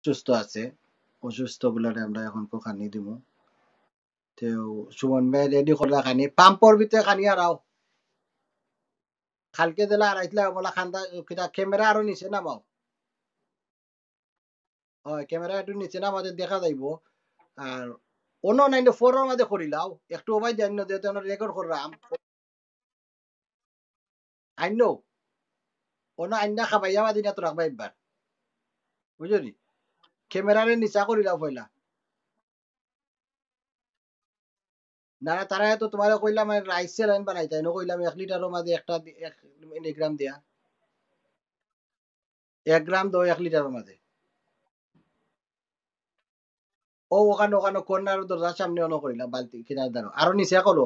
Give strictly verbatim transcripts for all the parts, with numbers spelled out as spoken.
অসুস্থ আছে, অসুস্থ গুলারে আমরা এখন খানি দিমু। তো সুমন ভাই রেডি করলা খানি, পাম্পর ভিতরে খানি আরাও। কালকে দিলা আড়াইতলা বলা খান্দা, কিতা ক্যামেরা আরো নিচে নামাও। হয়, ক্যামেরা একটু নিচে নামাতে দেখা যাইবো। আর অন্য নাইলে ফোরর মাঝে করিলাও, একটু ওবাই জানি না, যেহেতু আমরা রেকর্ড করলাম। আইনো, অন্য আইনা খাবাইয়া বাদি না তো রাখবা একবার, বুঝছো নি? ক্যামেরারে নিচা করিলাও পয়লা। না, না, তারা তো তোমারে কইলাম, মানে, রাইস স্যালাইন বানাইতা, এনে কইলাম এক লিটারর মাঝে একটা দি-, এক মিলিগ্রাম দিয়া। এক গ্রাম দেও এক লিটারর মাঝে। ও, ওখানে, ওখানে কর্নার দরজার সামনে অনো করিলাম, বালতি কিনার দাঁড়ো। আরো নিচে করো।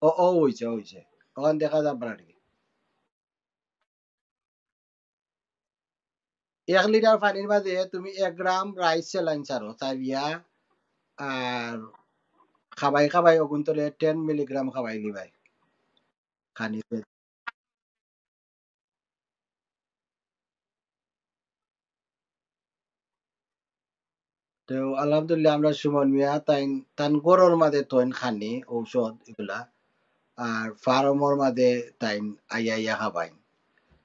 ও, ও, হইছে, হইছে। ওখান দেখা যাবে না আর কি। এক লিটার পানির মাঝে তুমি এক গ্রাম রাইস স্যালাইন ছাড়ো, ছাড়িয়া আর খাবাই খাবাই অগুন্তরে টেন মিলিগ্রাম খাবাই লিবাই। খানি তো আলহামদুলিল্লাহ, আমরা সুমন মিয়া তাইন, তান ঘরর মাঝে তইন খানি ঔষধ এগুলা, আর ফার্মর মাঝে তাইন আইয়া আইয়া খাবাইন।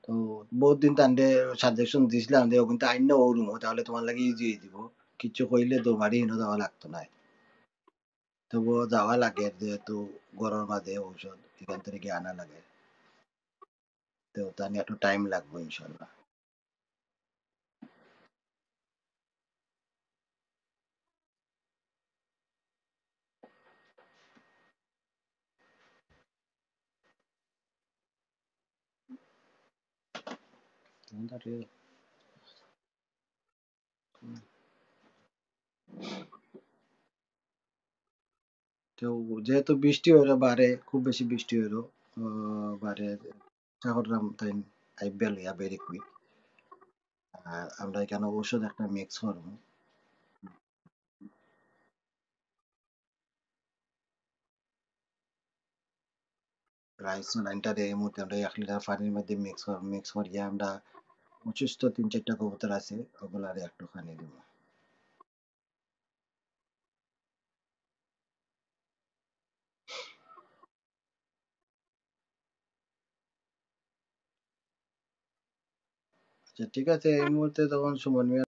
তো বহুত দিন তানরে সাজেশন দিছিলাম যে, "ওগুন তো আইন না ও রুমো, তাহলে তোমার লাগি ইজি হয়ে দিব, কিছু কইলে দৌড়ারি হিনো যাওয়া লাগতো না।" তবুও যাওয়া লাগে, যেহেতু ঘরর মাঝে ঔষধ এখান থেকে গিয়ে আনা লাগে। তো তা নিয়ে একটু টাইম লাগবে ইনশাল্লাহ। তো যেহেতু বৃষ্টি হইলো বারে, খুব বেশি বৃষ্টি হইলো, আহ, বারে আশা করলাম তাই আইবেল ইয়া ভেরি কুইক। আর আমরা এখানে ঔষধ একটা মিক্স করবো। রাইস স্যালাইনটা এই মুহূর্তে আমরা এক লিটার পানির মধ্যে মিক্স কর-, মিক্স করিয়া আমরা অসুস্থ তিন চারটা কবুতর আছে, ওগুলারে একটু খানি দিব। আচ্ছা, ঠিক আছে, এই মুহূর্তে তখন সুমন মিয়া